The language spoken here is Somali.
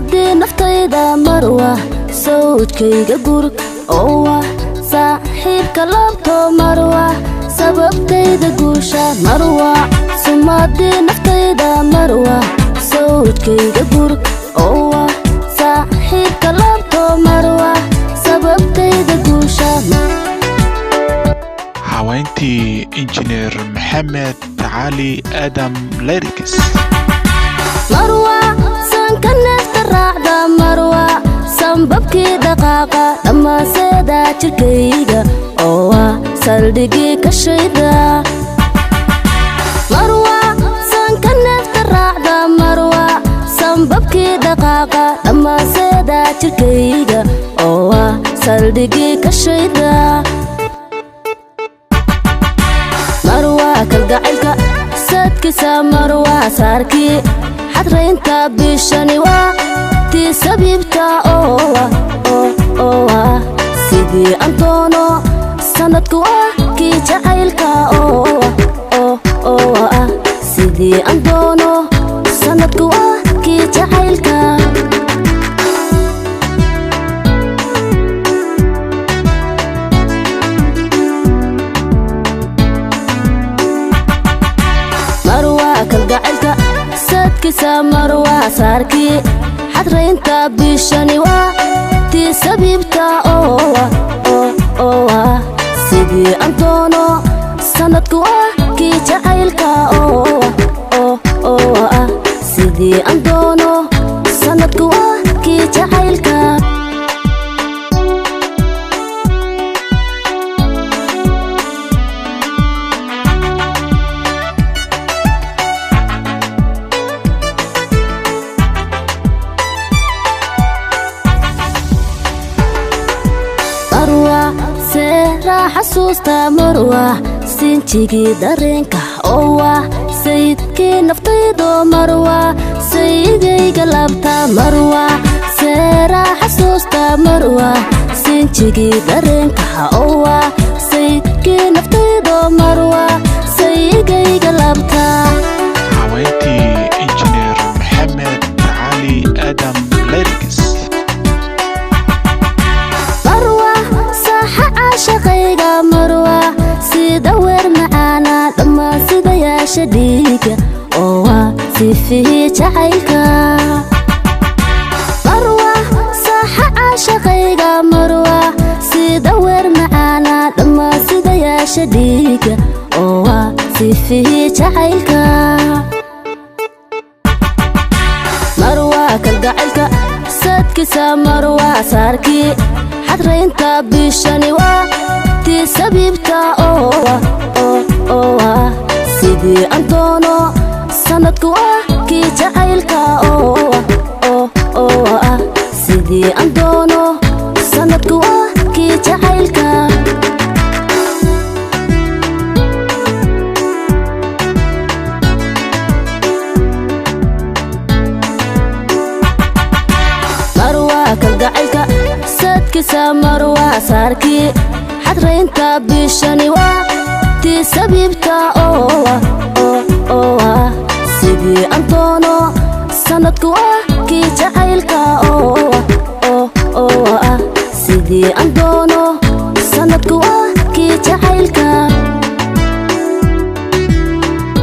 Sumadii naftayda marwa, sawjkayga gurg oo ah saaxiibka laabto marwa, sababtayda guusha marwa. Sumadii naftayda marwa, sawjkayga gurg oo ah saaxiibka laabto marwa, sababtayda guusha. Haweyntii Injineer Maxamed Cali Aadam Lyrics. Marwa sanka neefta raacda, marwa sanbabkii dhaqaaqa, dhammaanseeda jirkayga oo ah saldhigii kashayda. Marwa sanka neefta raacda, marwa sanbabkii dhaqaaqa, dhammaanseeda jirkayga oo ah saldhigii kashayda. Marwa kalgacaylka sadkiisa, marwa saarkii xadraynta bishani waa tii sabiibta oo ah sidii antoono sanadku ah kii jacaylka oo ah sidii antoono sanadku ah kii jacaylka. Marwa kalgacaylka sadkiisa, marwa saarkii xadraynta bishani waa tii sabiibta oo ah sidii antoono sanadku ah kii jacaylka oo ah sidii antoono sanadku ah kii jacaylka. Marwa seeraa xasuusta, marwa sinjigii dareenka oo ah sayidkii naftaydo, marwa sayidayga laabta. Marwa seeraa xasuusta, marwa sinjigii dareenka oo ah sayidkii naftaydo, marwa sayigayga laabta. Haweyntii Injineer Maxamed Cali Aadam Lyrics. Marwa saaxa caashaqayga, marwa sida weer macaana, dhammaan sidayaasha dhiiga oo ah sifihii jacaylka. Marwa saaxa caashaqayga, marwa sida weer macaana, dhammaan sidayaasha dhiiga oo ah sifihii jacaylka. Marwa kalgacaylka sadkiisa, marwa saarkii xadraynta bishani waa tii sabiibta oo ah sidii antoono sanadku ah kii jacaylka oo ah sidii antoono sanadku ah kii jacaylka. Marwa kalgacaylka sadkiisa, marwa saarkii xadraynta bishani waa tii sabiibta oo ah sidii antoono sanadku ah kii jacaylka oo ah sidii antoono sanadku ah kii jacaylka.